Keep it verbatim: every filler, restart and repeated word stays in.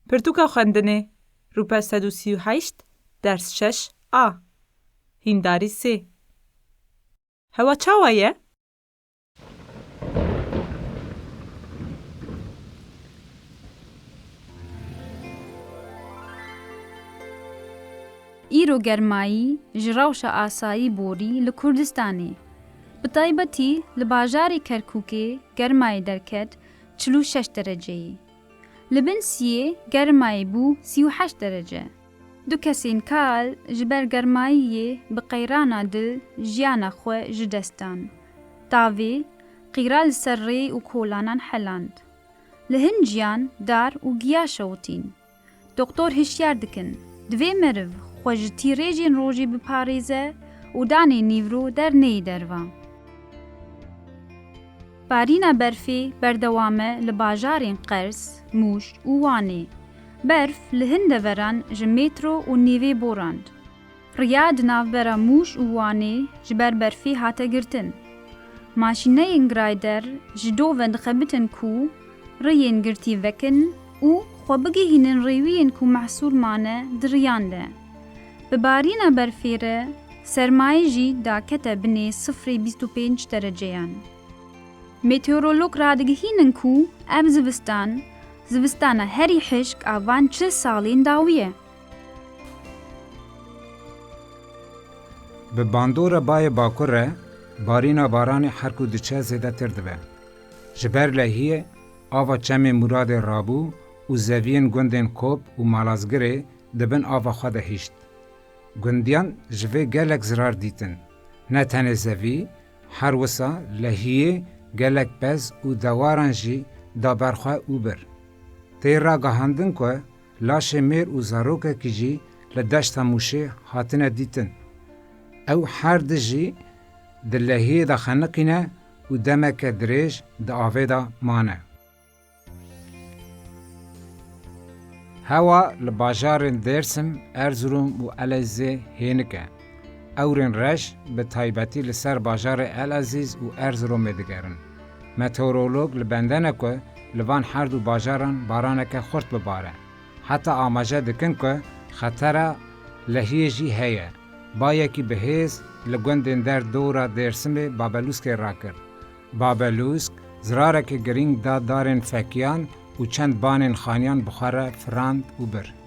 Pirtûka xwendinê, rûpel sed û sî û heşt, ders şeş A. Hîndarî sê. Hewa çawa ye? Îro germayî ji rewşa asayî borî li Kurdistanê. Bi taybetî li bajarê Kerkûkê germayî derket çil û şeş dereceyê. Li bin siyê germayî bû sî û heşt derece. Du kesên kal ji ber germayiyê bi qeyrana dil jiyana xwe ji dest dan. Tavê qîra li ser rê û kolanan heland. Li hin ciyan dar û giya şewitîn. Doktor hişyar dikin, divê meriv xwe ji tîrêjên rojê biparêze û danê nîvro derneyê derva. Barîna berfê berdewam e li bajarên Qers, Mûş û Wanê. Berf li hin deveran ji metro û nîvê borand. Riya di navbera Mûş û Wanê ji ber berfê hate girtin. Maşîneyên grader ji do ve dixebitin ku riyên girtî vekin û xwe bigihînin rêwiyên ku mehsûl mane di riyan de. Bi barîna berfê re sermayê jî dakete binê sifrê bîst û pênc dereceyan. Meteorolog radigihînin ku ev zivistan, zivistana herî hişk a van çil salên dawî ye. Bi bandora Bayê Bakur re barîna baranê her ku diçe zêdetir dibe. Ji ber lehiyê ava çemê Muradê rabû û zeviyên gundên Kop û Malazgirê di bin ava xwe de hişt. Gundiyan ji vê gelek zirar dîtin. Ne tenê zevî, her wisa lehiyê gelek pez û dewaran jî da ber xwe û bir. Tê ragihandin ku laşê mêr û zarokekî jî li deşta Mûşê hatine dîtin. Ew her du jî di lehiyê de xeniqîne û demeke dirêj di avê de mane. Hewa li bajarên Dêrsim, Erzurum û Elezê hênik e. Ewrên reş bi taybetî li ser bajarê Elezîz û Erzurumê digerin. Meteorolog li bendene ku li van her du bajaran baraneke xurt bibare. Heta amaje dikin ku xetera lehiyê jî heye. Bayekî bihêz li gundên derdora Dêrsimê Babelûskê rakir. Babelûsk zirarekî girîng da darên fekiyan û çend banên xaniyan bi xwe re firand û bir.